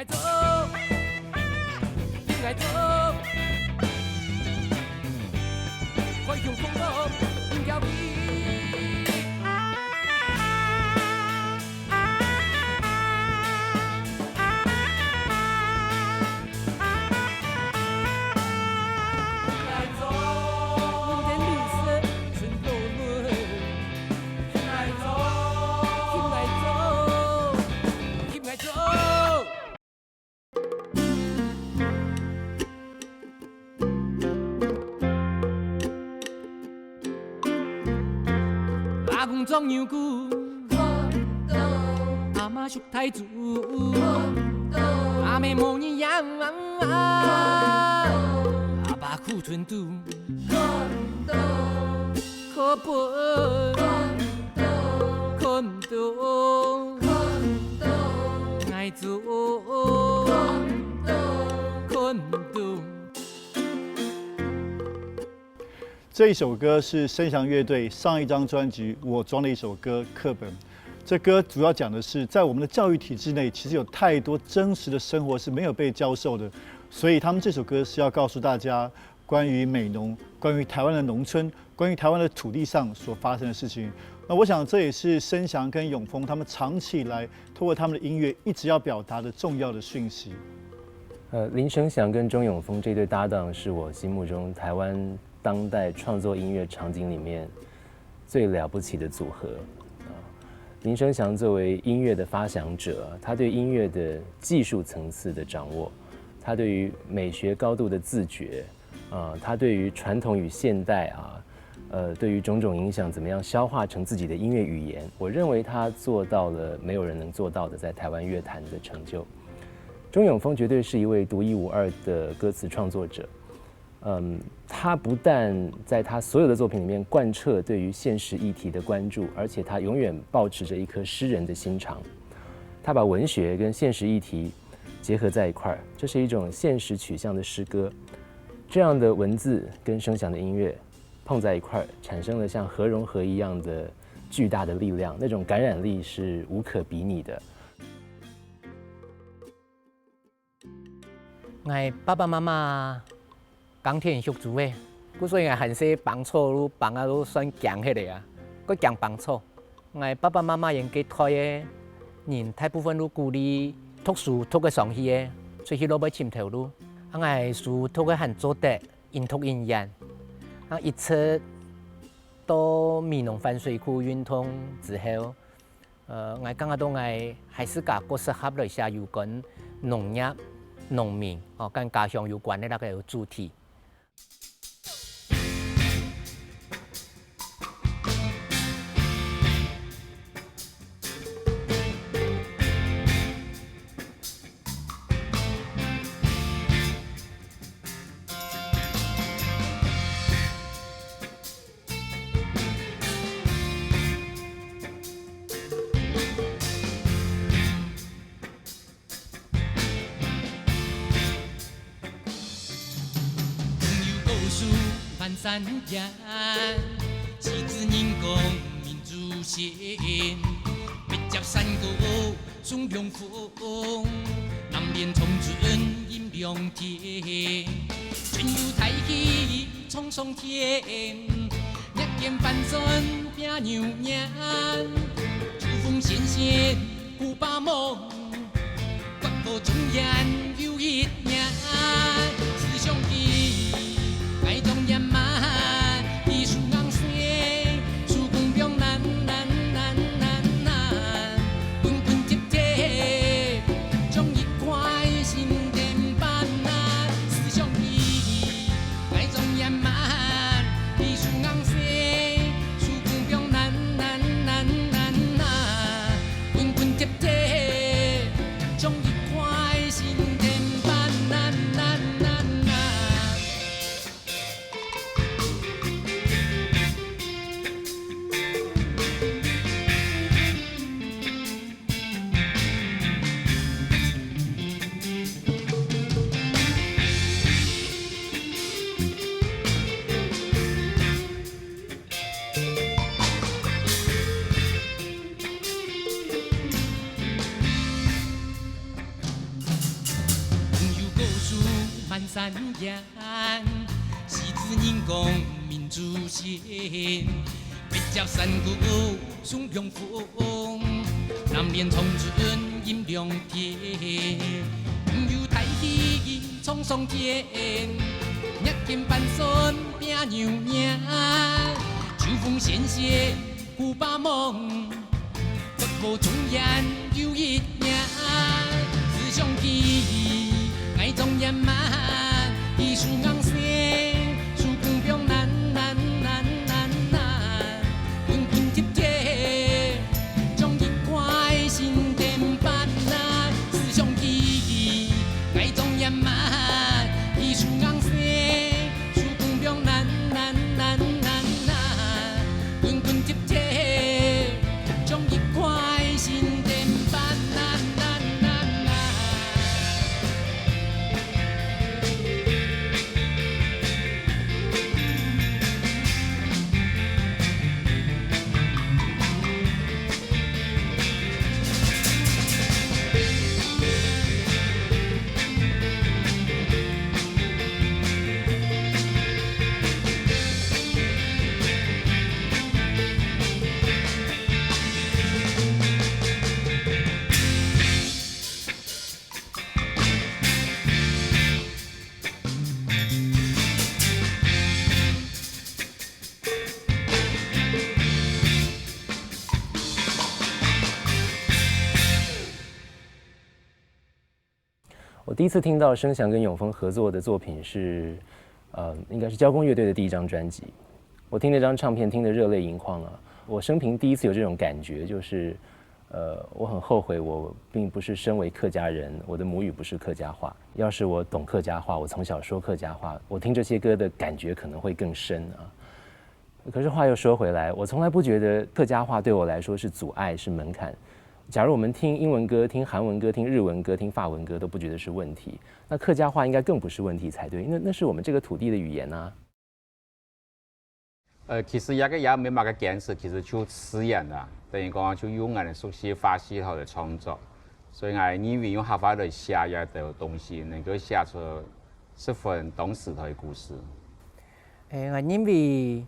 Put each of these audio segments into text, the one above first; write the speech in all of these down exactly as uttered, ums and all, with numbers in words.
做，應該做，開胸脯咯，毋要比。阿公捉牛牯，阿媽畜大豬，阿姆無人養，阿爸苦吞肚，課本看毋到，𠊎做看毋到。 这一首歌是申翔乐队上一张专辑《我装的一首歌》课本。这歌主要讲的是，在我们的教育体制内，其实有太多真实的生活是没有被教授的，所以他们这首歌是要告诉大家关于美浓、关于台湾的农村、关于台湾的土地上所发生的事情。那我想这也是申翔跟永丰他们长期以来透过他们的音乐一直要表达的重要的讯息。呃，林生祥跟钟永丰这对搭档是我心目中台湾当代创作音乐场景里面最了不起的组合。啊，林生祥作为音乐的发想者，他对音乐的技术层次的掌握，他对于美学高度的自觉，啊，他对于传统与现代啊，呃，对于种种影响怎么样消化成自己的音乐语言，我认为他做到了没有人能做到的在台湾乐坛的成就。钟永丰绝对是一位独一无二的歌词创作者。嗯，他不但在他所有的作品里面贯彻对于现实议题的关注，而且他永远保持着一颗诗人的心肠。他把文学跟现实议题结合在一块儿，这是一种现实取向的诗歌。这样的文字跟生祥的音乐碰在一块儿，产生了像核融合一样的巨大的力量，那种感染力是无可比拟的。 𠊎爸爸媽媽耕田畜豬仔，故所以𠊎還細挷草都挷啊都算驚忒了啊，過驚挷草。𠊎爸爸媽媽佢个代个人大部分都鼓勵讀書讀个上去个，出去落背尋頭路。啊𠊎書讀个還做得，因讀因緣。啊一直到美濃反水庫運動之後， 呃，𠊎感覺到𠊎還自家較適合來寫有關農業、農民，哦，跟家鄉有關个該个主題。朋友故事半山间，几子人讲民族性，北接山歌送凉风，南边长春饮凉天，春游大溪唱上天，热天翻山拼牛眼，秋风新鲜古巴梦。半山腰，西子人讲明珠心，北接山谷松凉风，南连长春阴凉天，有大地唱上天，日见半山白牛娘，秋风萧萧 古巴梦，不过中央有一年，思想记忆，爱中央嘛，一树硬生，树根病难难难难难，滚滚跌跌，将一块心电板难，思想记忆，爱中央嘛，一树硬生。 树根病难难难难难，滚滚跌跌，将一块心电板难难难难。我第一次听到生祥跟永丰合作的作品是，呃，应该是交工乐队的第一张专辑。我听那张唱片听得热泪盈眶啊！我生平第一次有这种感觉，就是，呃，我很后悔我并不是身为客家人，我的母语不是客家话。要是我懂客家话，我从小说客家话，我听这些歌的感觉可能会更深啊。 可是话又说回来，我从来不觉得客家话对我来说是阻碍、是门槛。假如我们听英文歌、听韩文歌、听日文歌、听法文歌都不觉得是问题，那客家话应该更不是问题才对，因为那是我们这个土地的语言啊。呃，其实也个也没么个坚持，其实就自然啦，等于讲就用俺的熟悉话系统来创作，所以俺认为用客话来写一兜东西，能够写出十分当时代的故事。 诶，𠊎認為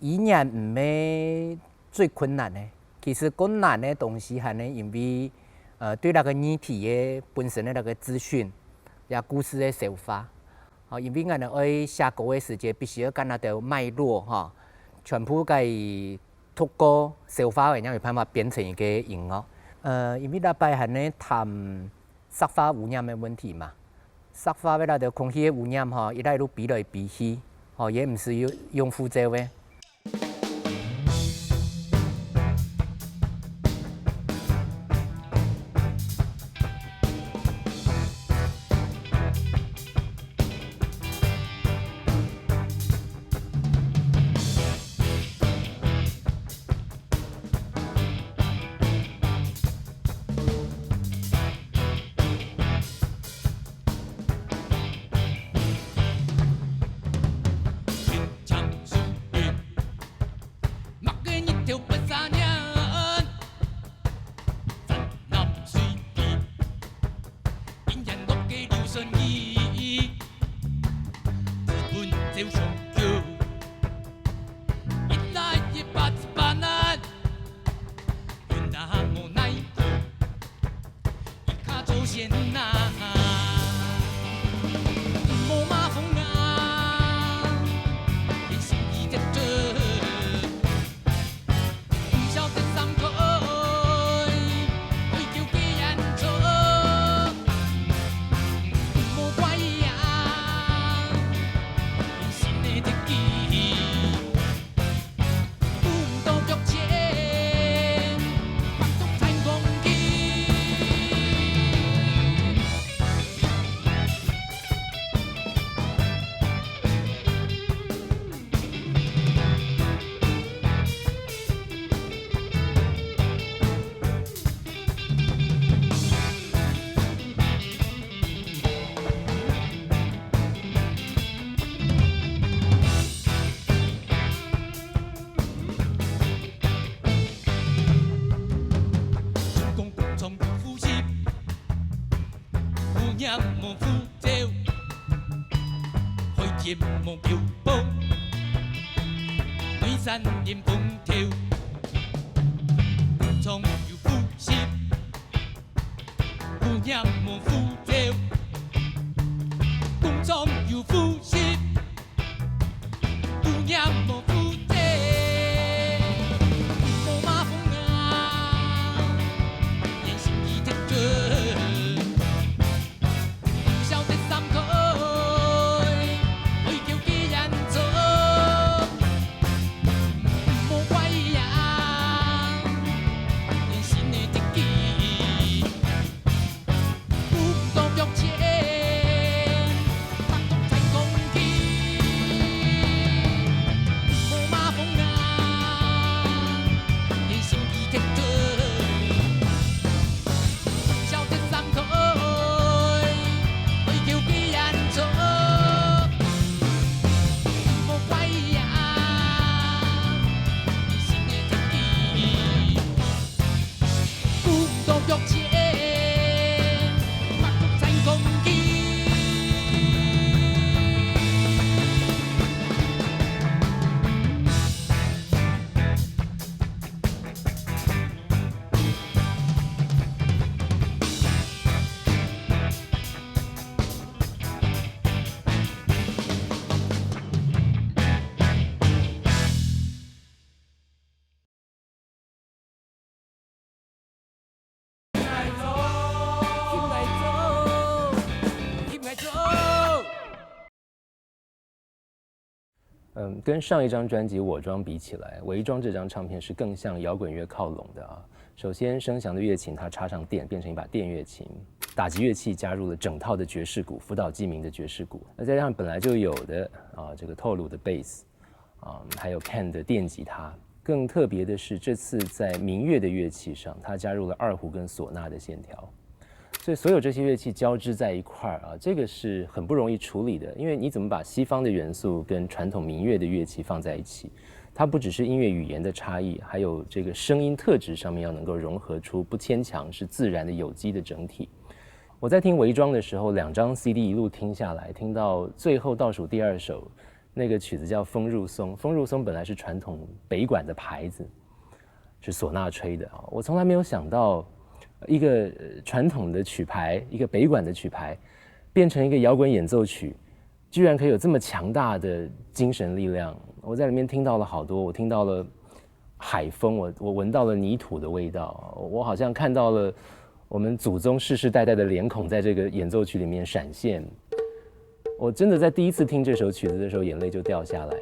語言毋係最困難个，其實較難个東西還係因為，呃，對該個議題个本身个該個資訊，也故事个消化。吼，因為𠊎等愛寫歌个時節，必須要揀該兜脈絡吼，全部該讀過、消化完，正有辦法變成一個音樂。呃，因為該擺還係談 石化污染个問題嘛。石化个該兜空氣个污染吼，一路飛來飛去，吼，也毋使用用護照个。 重工工廠有污染，污染無污糟。金毛标本，内山林风头，工厂有腐蚀，污染无负责，工厂有腐蚀，污染无负责，无马蜂啊，人心已停止。 晓得三开，愛叫佢人做，莫怪呀，人生的特技，舞到腳尖，發動太空機，莫马蜂啊，人生已停止。 曉得三開，愛叫佢人做，莫怪呀，人生的特技，舞到腳尖，發動太空機。 嗯，跟上一张专辑《我装》比起来，《伪装》这张唱片是更向摇滚乐靠拢的啊。首先，声响的乐琴它插上电，变成一把电乐琴，打击乐器加入了整套的爵士鼓，福岛纪明的爵士鼓。那再加上本来就有的啊，这个透露的 bass，啊，还有 Ken 的电吉他。更特别的是，这次在民乐的乐器上，它加入了二胡跟唢呐的线条。 所以所有这些乐器交织在一块儿啊，这个是很不容易处理的，因为你怎么把西方的元素跟传统民乐的乐器放在一起？它不只是音乐语言的差异，还有这个声音特质上面要能够融合出不牵强、是自然的有机的整体。我在听《伪装》的时候，两张 C D 一路听下来，听到最后倒数第二首，那个曲子叫《风入松》。《风入松》本来是传统北管的牌子，是唢呐吹的啊。我从来没有想到，一个呃传统的曲牌，一个北管的曲牌，变成一个摇滚演奏曲，居然可以有这么强大的精神力量。我在里面听到了好多，我听到了海风，我我闻到了泥土的味道，我好像看到了我们祖宗世世代代的脸孔在这个演奏曲里面闪现。我真的在第一次听这首曲子的时候，眼泪就掉下来。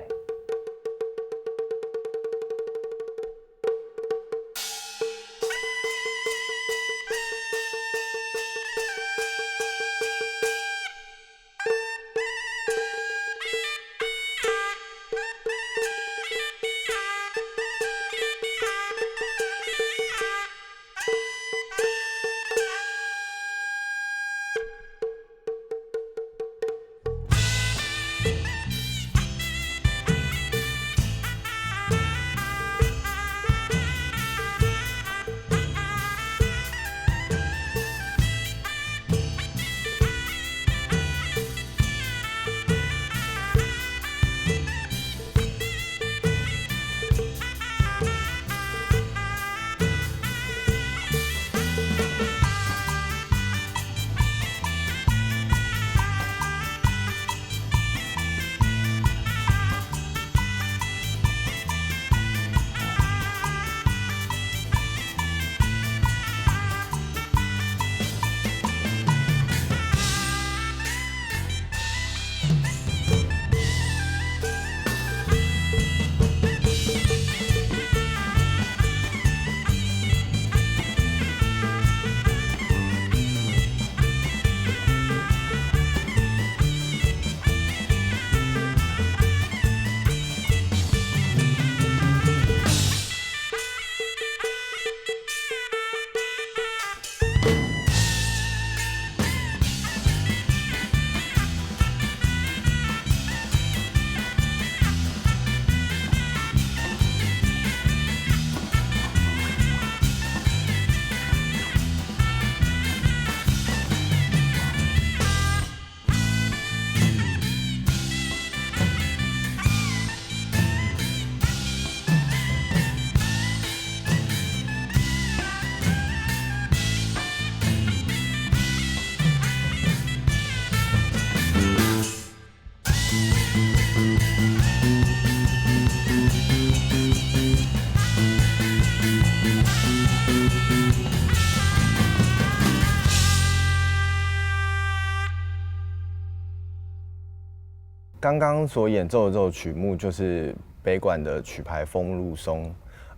刚刚所演奏的这首曲目就是北管的曲牌风入松，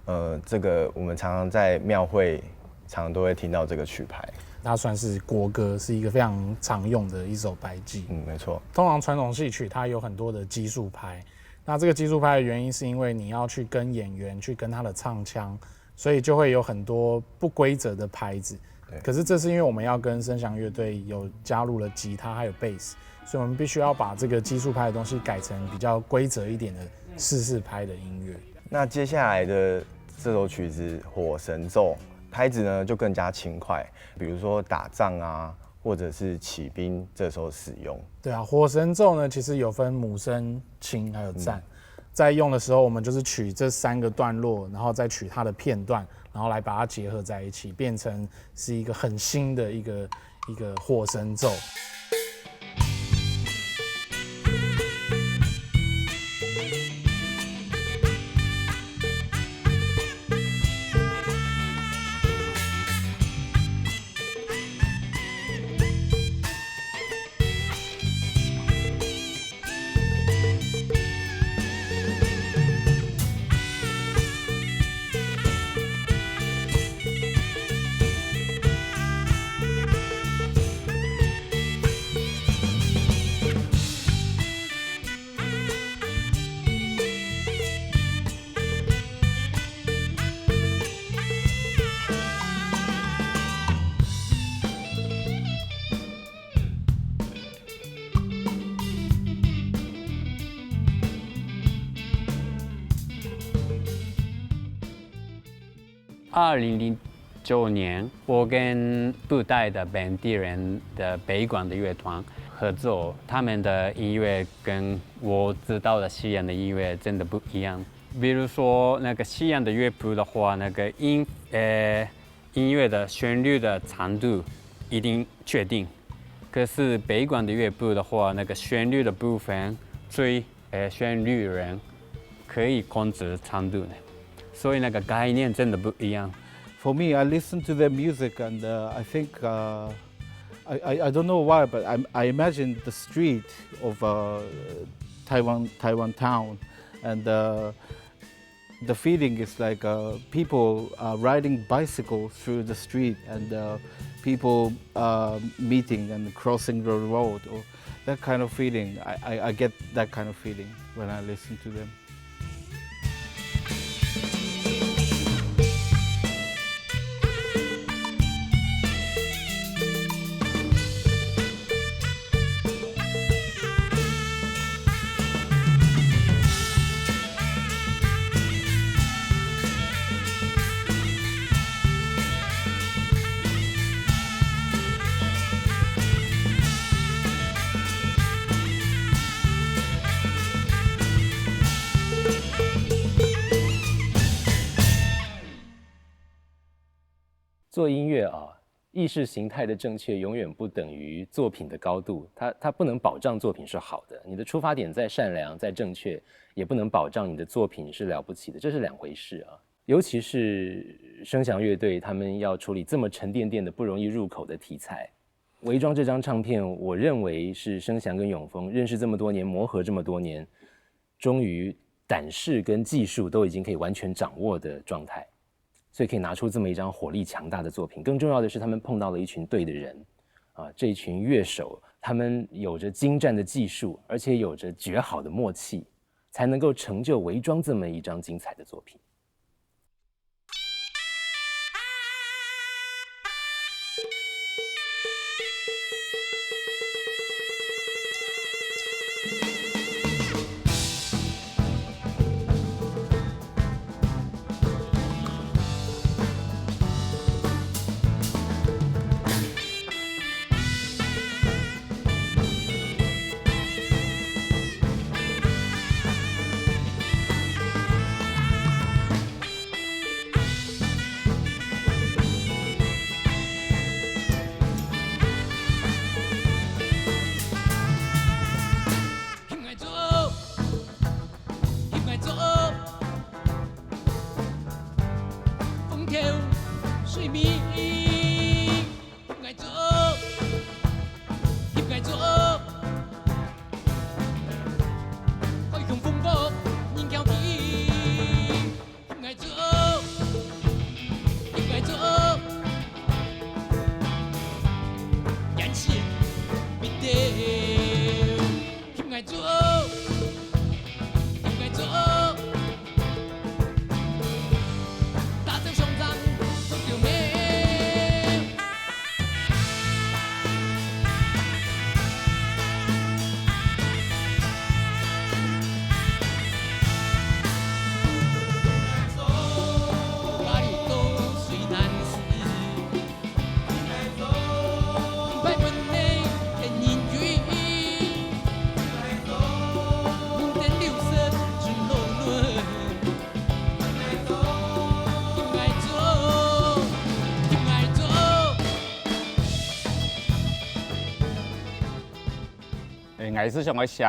呃，这个我们常常在庙会常常都会听到这个曲牌。它算是国歌，是一个非常常用的一首白祭。嗯，没错。通常传统戏曲它有很多的奇数拍，那这个奇数拍的原因是因为你要去跟演员去跟他的唱腔，所以就会有很多不规则的拍子。可是这是因为我们要跟声响乐队有加入了吉他还有 bass，所以我们必须要把这个奇数拍的东西改成比较规则一点的四四拍的音乐。那接下来的这首曲子《火神咒》，拍子呢就更加轻快，比如说打仗啊，或者是起兵这时候使用。对啊，《火神咒》呢其实有分母声、轻还有战。在用的时候，我们就是取这三个段落，然后再取它的片段，然后来把它结合在一起，变成是一个很新的一个一个《火神咒》。二零零九年，我跟布袋的本地人的北管的乐团合作，他们的音乐跟我知道的西洋的音乐真的不一样。比如说那个西洋的乐谱的话，那个音呃音乐的旋律的长度一定确定，可是北管的乐谱的话，那个旋律的部分最呃旋律人可以控制长度的，所以那个概念真的不一样。 For me, I listen to their music and uh, I think uh, I, I, I don't know why, but I, I imagine the street of uh, Taiwan Taiwan town, and uh, the feeling is like uh, people are riding bicycle through the street and uh, people uh, meeting and crossing the road, or that kind of feeling. I, I, I get that kind of feeling when I listen to them. 做音乐啊，意识形态的正确永远不等于作品的高度，它它不能保障作品是好的。你的出发点再善良、再正确，也不能保障你的作品是了不起的，这是两回事啊。尤其是声响乐队，他们要处理这么沉甸甸的、不容易入口的题材。《伪装》这张唱片，我认为是声响跟永丰认识这么多年、磨合这么多年，终于胆识跟技术都已经可以完全掌握的状态。 所以可以拿出这么一张火力强大的作品。更重要的是，他们碰到了一群对的人，啊，这一群乐手，他们有着精湛的技术，而且有着绝好的默契，才能够成就《伪装》这么一张精彩的作品。𠊎係想愛寫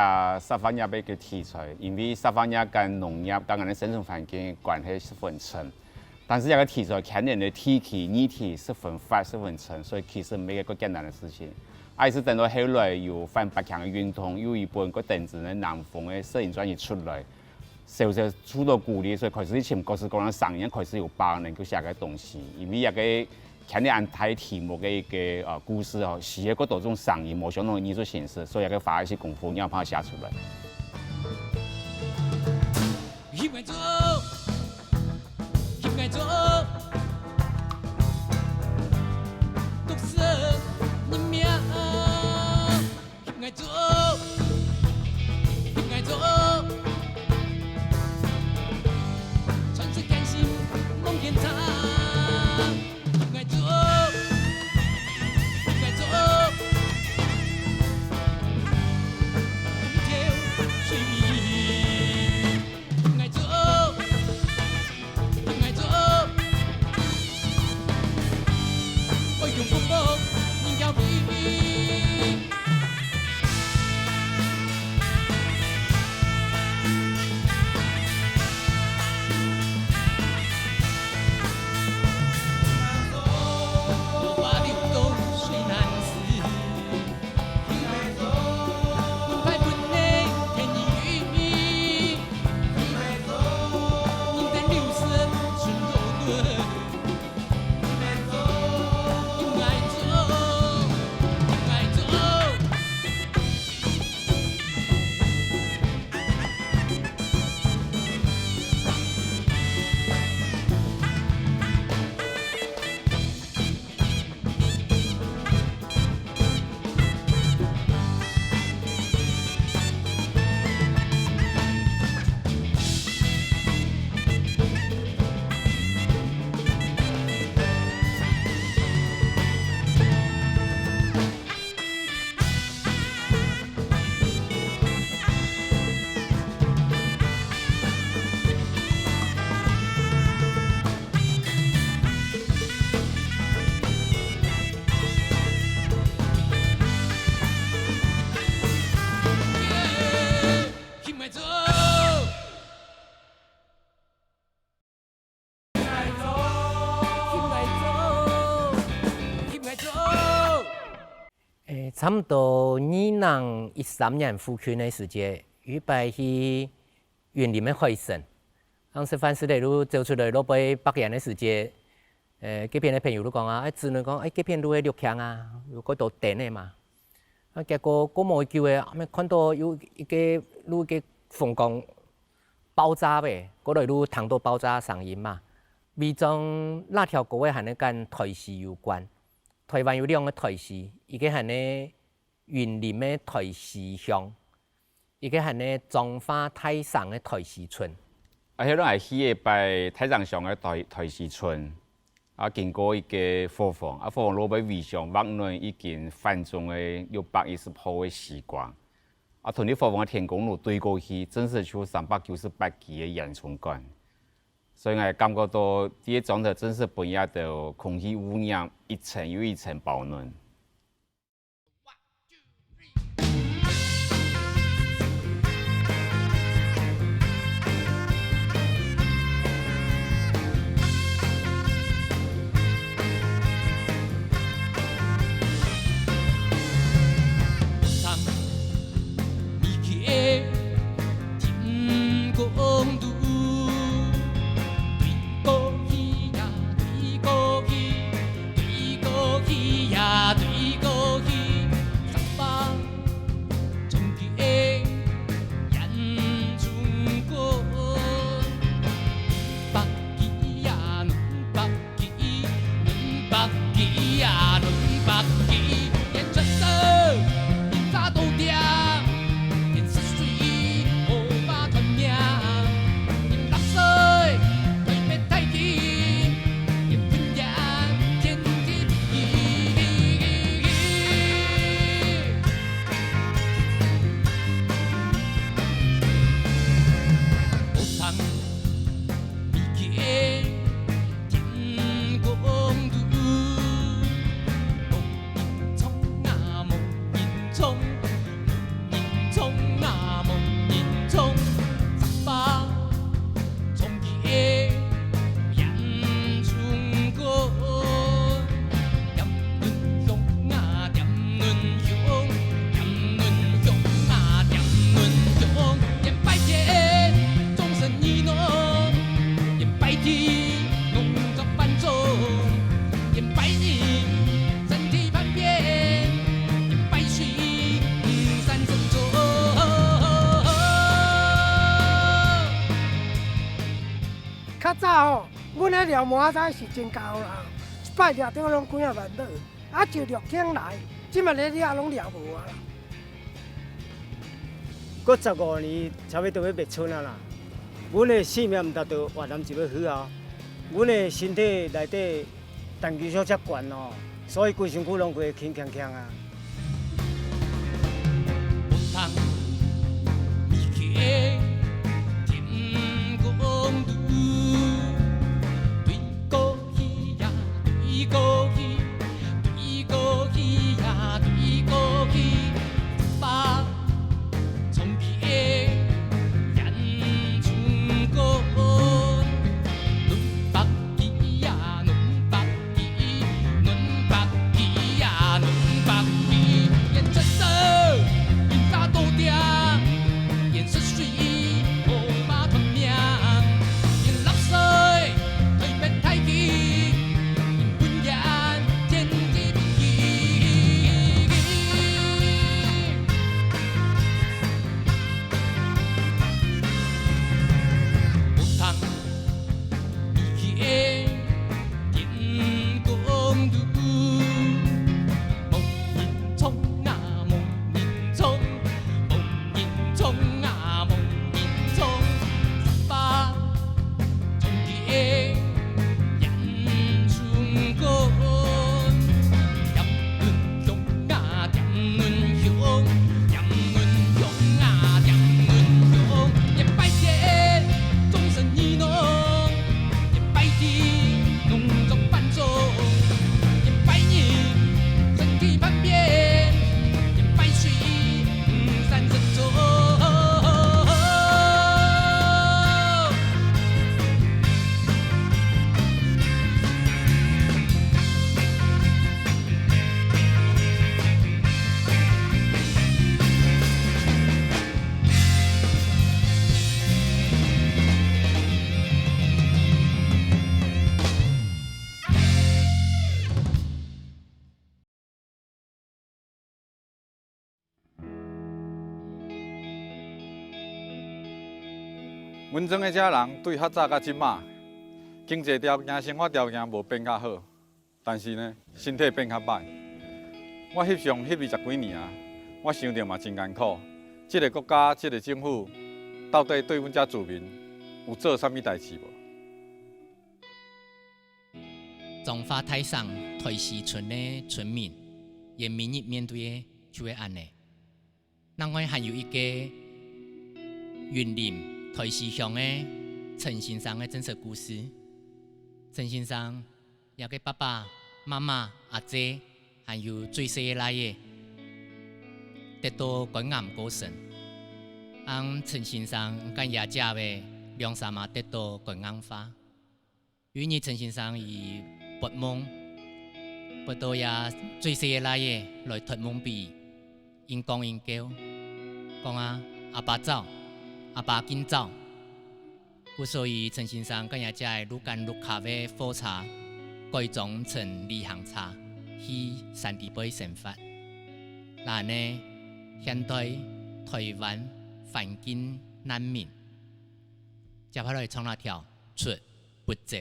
石化業个一个題材，因為石化業跟農業、跟𠊎等生存環境關係十分深。但是這个題材牽連个地區、議題十分闊、十分深，所以其實毋係一个簡單个事情。啊，也係等到後來有反北京个運動，有一本个鄧紫棋个《南風》个攝影專輯出來， 小小受到鼓勵，所以開始去尋各式各樣个聲音，開始有幫人去寫个東西。因為這个牽連恁大題目个一个，呃，故事吼，需要較多種聲音，無相同个藝術形式，所以這个花一息功夫，正有辦法寫出來。欸，差毋多二零一三年附近个時節，有一擺去雲林个海脣，當時食飯時節就走出來落背北園个時節，欸，該片个朋友就講啊，欸，指人講，欸，該片就係六輕啊，有幾多燈个嘛。啊，結果過無幾久个，啊，看到有一个，有一个風光爆炸吔，過來就聽到爆炸聲音嘛。尾庄哪條歌仔還係跟台西有關。 臺灣有兩个台西，一个還係雲林个台西鄉，一个還係彰化大城个台西村。啊，該日𠊎去一擺大城鄉个台，台西村，啊，經過一个伙房，啊，伙房路背圍牆，屋內已經翻種个六百一十號个西瓜。啊，同這伙房个電光爐對過去，真實就三百九十八支个煙囪管。 所以𠊎感覺到，這个庄頭真實分這兜空氣污染一層又一層包暖。啊吼，阮个撩麻仔是真厚啦，一擺掠著攏幾若萬dollar，啊就掠起來，這馬咧掠攏掠無啊啦。過十五年差不多欲滅村啊啦，阮个性命毋值得越南就欲去啊，阮个身體內底 但技術遮懸哦，所以規身軀攏會輕輕輕啊。阮庄个遮人對較早到這馬，經濟條件、生活條件無變較好，但是呢，身體變較歹。我翕相翕二十幾年啊，我想著嘛真艱苦。這个國家、這个政府，到底對阮遮住民有做啥物代誌無？ 彰化大城臺西村个村民，𠊎每日面對个就係恁呢。另外還有一個雲林臺西鄉个陳先生个真實故事。陳先生，這个爸爸、媽媽、阿姊，還有最細个倈仔，得到肝癌過身。恁陳先生佮厥姐仔兩儕嘛得到肝硬化。 有一日，陳先生佢發夢，發到厥最細个倈仔來託夢分佢，應講應叫，講啊：「阿爸走，阿爸緊走。」故所以陳先生佮厥姐仔轆間轆卡个貨車改裝成旅行車，去山地背生活。恁呢，現代臺灣環境難民。接下來唱這條《出 不走》。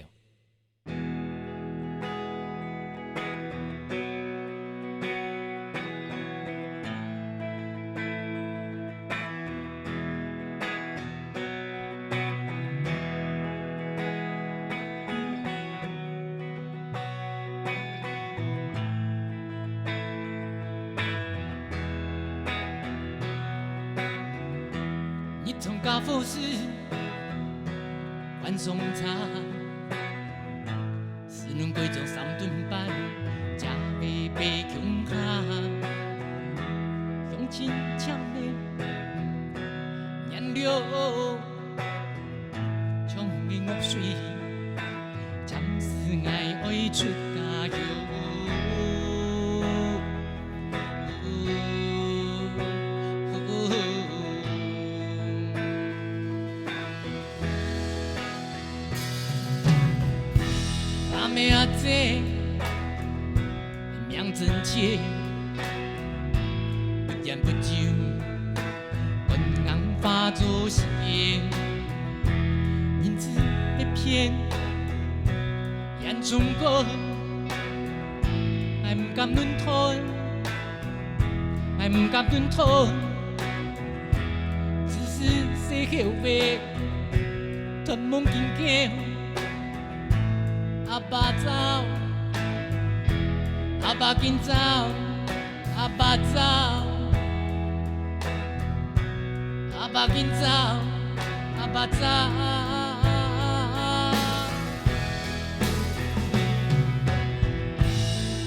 日頭加火勢，晚上茶，四輪改做三噸半，車尾白共下，鄉親簽名，燃料 像个惡水，暫時𠊎愛出家鄉。阿姆阿姊，命真淺，不言不就。 肝硬化做事，人子一片，中國，𠊎毋敢論斷，𠊎毋敢論斷，只是細口話，斷夢緊叫。阿爸走，阿爸緊走，阿爸走，阿爸緊走，阿爸走。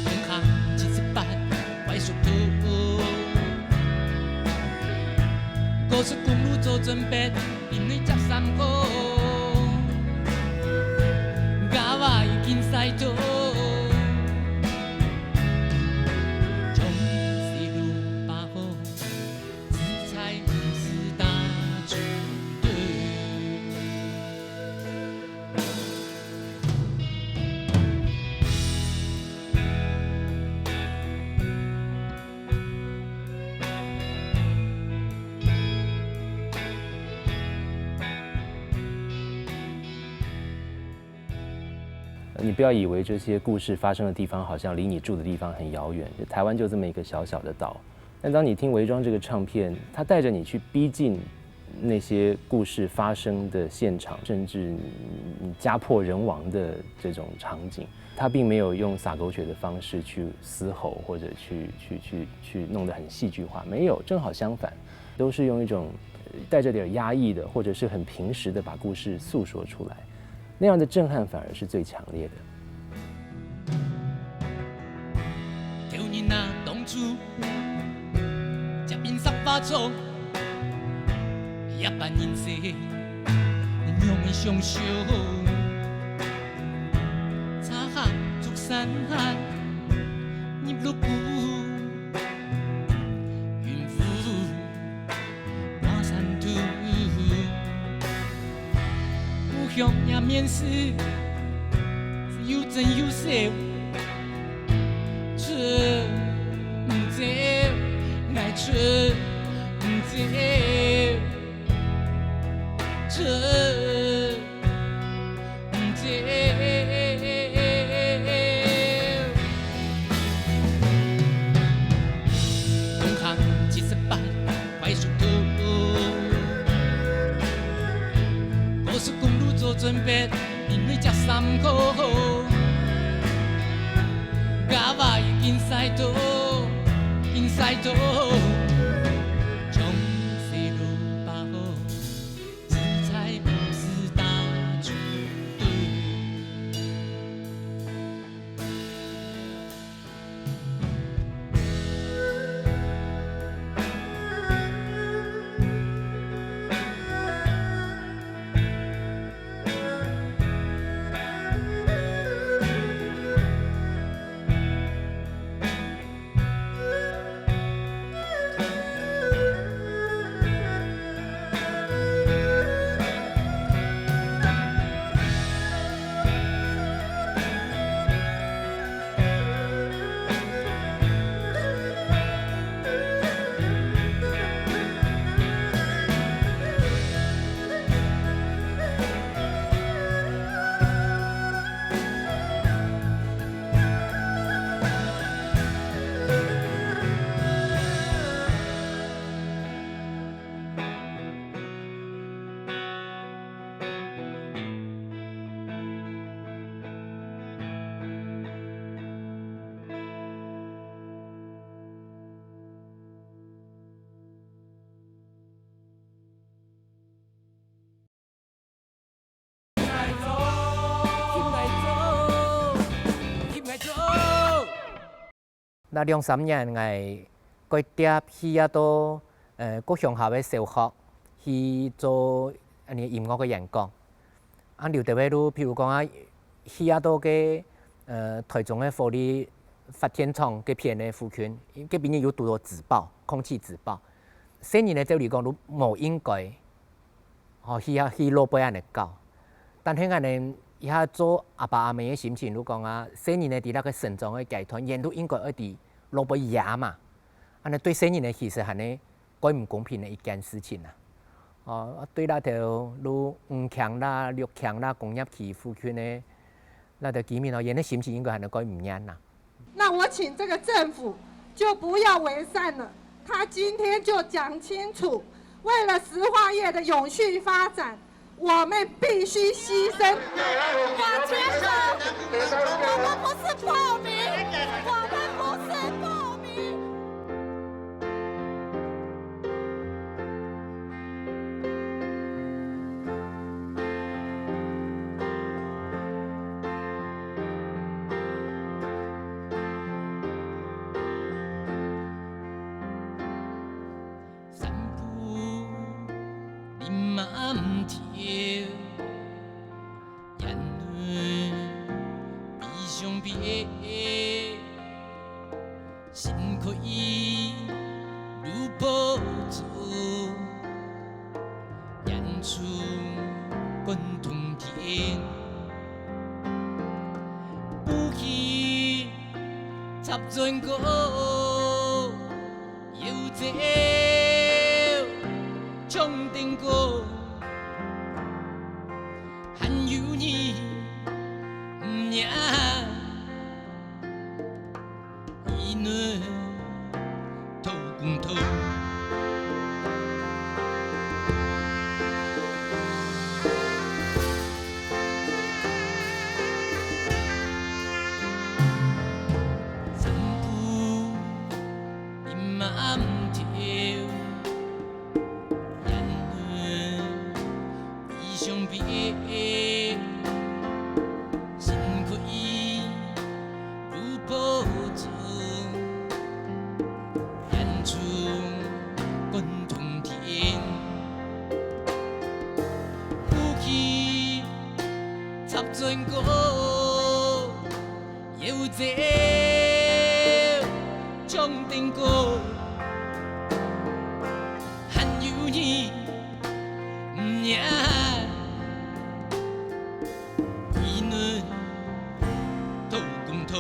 東卡七十八快速道，高速公路左轉邊，因為接三個，Gava已經駛到，從西路八號，自在毋是打出的。 你不要以为这些故事发生的地方好像离你住的地方很遥远，台湾就这么一个小小的岛。但当你听《伪装》这个唱片，它带着你去逼近那些故事发生的现场，甚至你家破人亡的这种场景，它并没有用撒狗血的方式去嘶吼，或者去去去去弄得很戏剧化，没有，正好相反，都是用一种呃带着点压抑的，或者是很平实的把故事诉说出来。 那样的震撼反而是最强烈的。 东卡七十八快速道，高速公路左轉邊，因為接三個，Gava已經駛到，緊駛到，從西路八號。 該兩三年，𠊎改踮去啊到，呃，各鄉下个小學去做恁呢音樂个演講。啊，有兜位就，譬如講啊，去啊到个，呃，臺中个火力發電廠該片个附近，因為該片有堵到紙包，空氣紙包。細人仔照理講，就無應該 吼，去遐，去落尾恁呢搞。但係恁呢，這下做阿爸阿姆个心情，就講啊，細人仔在該个成長个階段，佢就應該愛在落尾野嘛。恁呢對細人仔其實還係蓋毋公平个一件事情啊。哦，對該頭就五強啦、六強啦、工業區附近个該个居民哦，佢个心情應該還能過毋軟啦。那我請這個政府就不要為善了，他今天就講清楚，為了石化業的永續發展，我們必須犧牲。我堅持，我們不是暴民，我們不是暴民。 山步林暗跳，眼淚比上邊。 心開路不走，遠處觀通天。不去插針過，又走長亭過，還有你毋認。 一人討公道。山步林暗跳， 眼淚比上邊。心開路不走，遠處觀通天。不去插針過，又走長亭過，還有你毋認。一人討公道，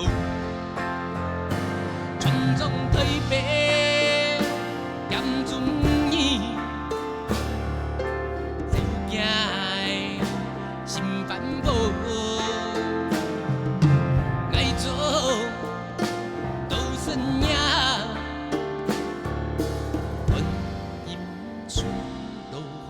全中台北，兼中意，走街心煩惱。愛做 都是你啊，觀音出羅漢。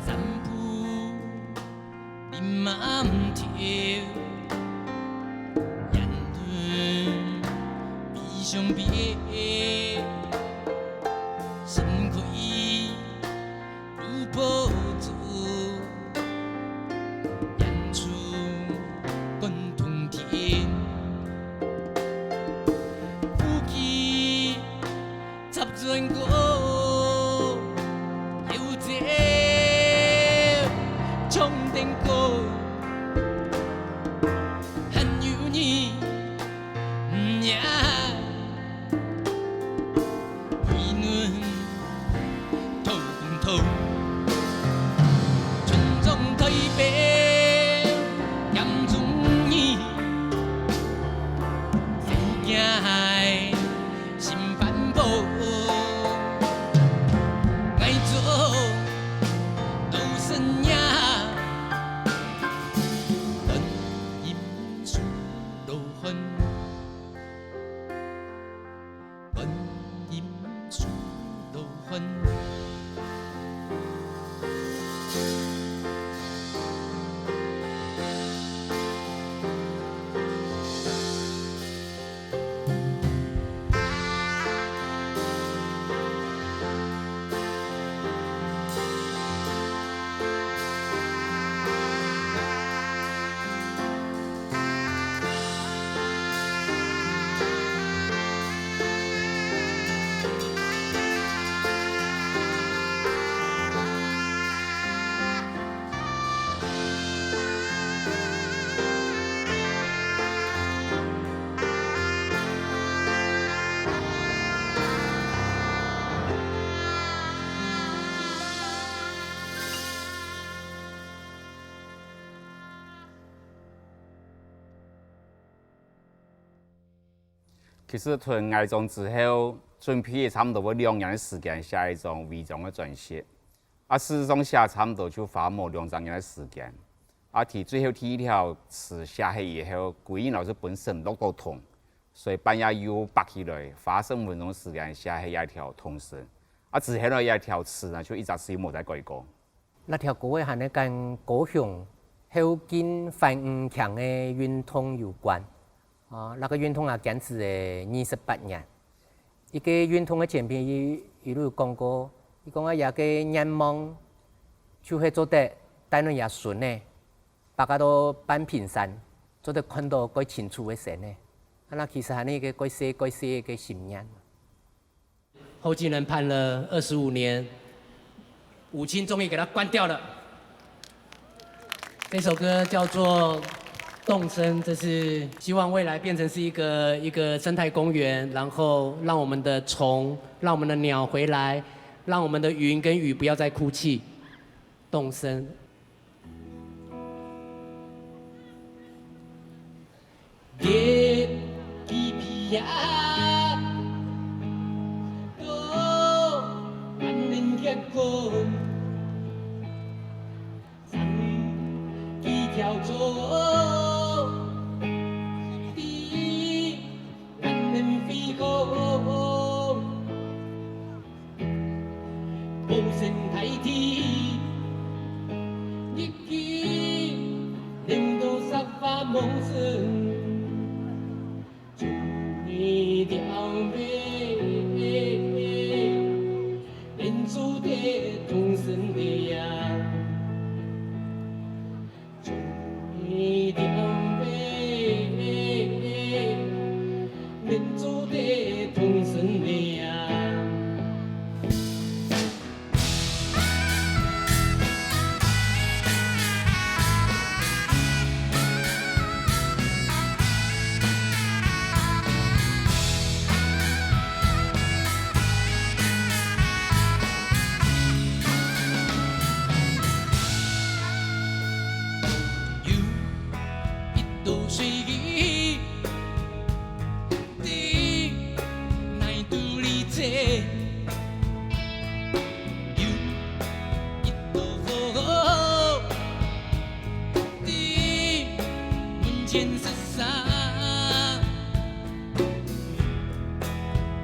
山步林暗跳，眼淚比上邊。心開路不走，遠處觀通天。不去 插針過，又走長亭過，還有你毋認。一人討公道，全中台北兼中意，走街 心煩惱，愛做都是你啊，觀音出羅漢，觀音出羅漢。 山其實同𠊎中之後，準備差毋多會兩年个時間寫一張《違章》个專輯。啊，事實上寫差毋多就花無兩隻月个時間。啊，在最後第一條詞寫好以後，歸因老師本身落到痛，所以半夜又爬起來，花十五分鐘時間寫好這條動聲。啊，之後呢，這條詞呢，就一直係無再改過。 這條歌仔還係跟高雄後進反五強个運動有關。啊，這個運動啊，堅持了二十八年。一個運動个前輩，佢，佢就講過，佢講啊，這個願望就係做得帶等這孫仔，爬到半屏山，做得看到蓋清楚个山仔。啊，這其實還係一個蓋細蓋細个心願。 候機人判了二十五年，五輕終於給他關掉了。這首歌叫做《動聲》，這是希望未來變成是一個，一個生態公園，然後讓我們的蟲，讓我們的鳥回來，讓我們的雲跟雨不要再哭泣。動聲。 Dip kipiyat to anen kiat ko. Sang kitiao to di anen fi ko. 報成大地，日記，念到石化無聲。中意條尾，連珠的動聲的呀。 有一道水，在泥肚裡走，有一道火，在門前燒燒。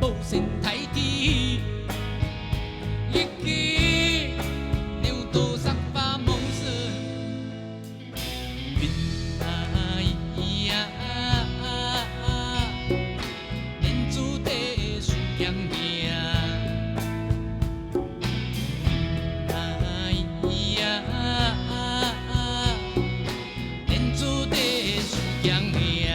報成大地，日記，留到石化無聲。雲啊呀，連珠的樹葉呀。雲啊呀， 連珠的樹葉呀。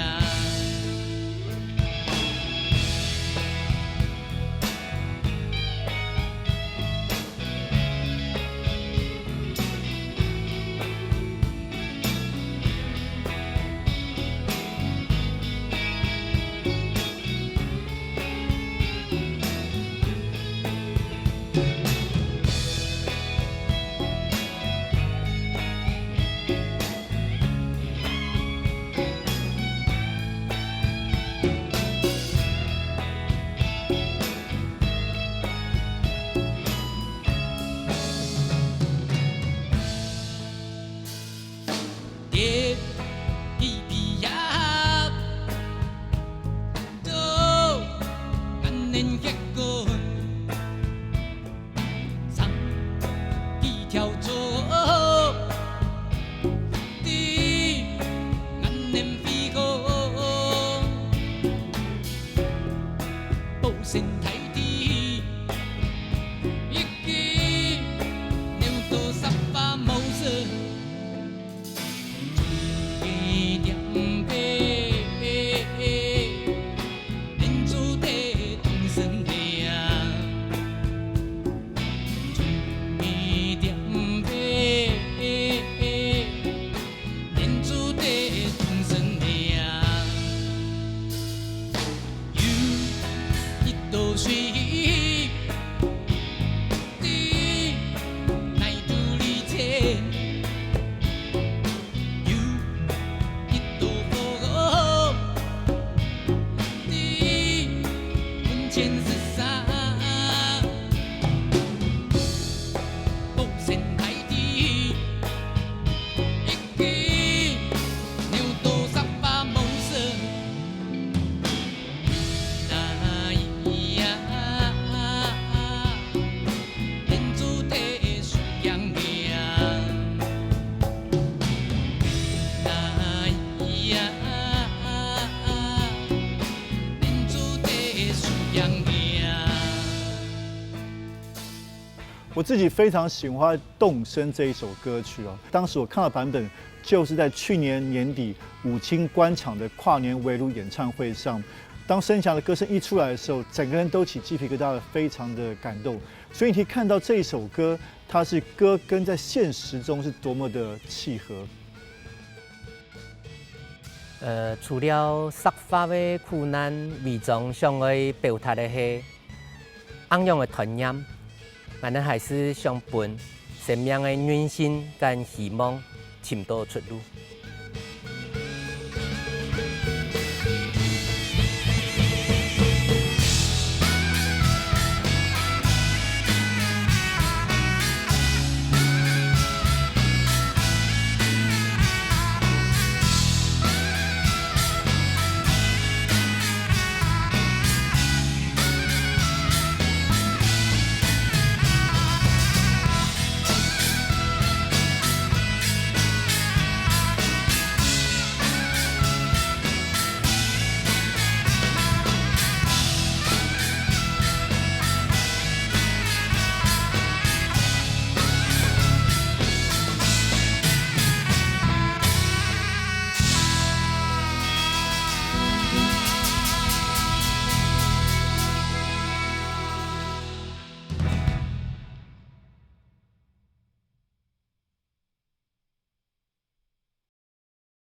我自己非常喜欢《动身》这一首歌曲哦，当时我看到版本就是在去年年底五轻官场的跨年围炉演唱会上，当生祥的歌声一出来的时候，整个人都起鸡皮疙瘩，非常的感动。所以你可以看到这一首歌，它是歌跟在现实中是多么的契合。呃，除了石化个苦难，尾庄想愛表达个係恁樣个團圆，𠊎等還係想分生命个韌性跟希望尋到出路。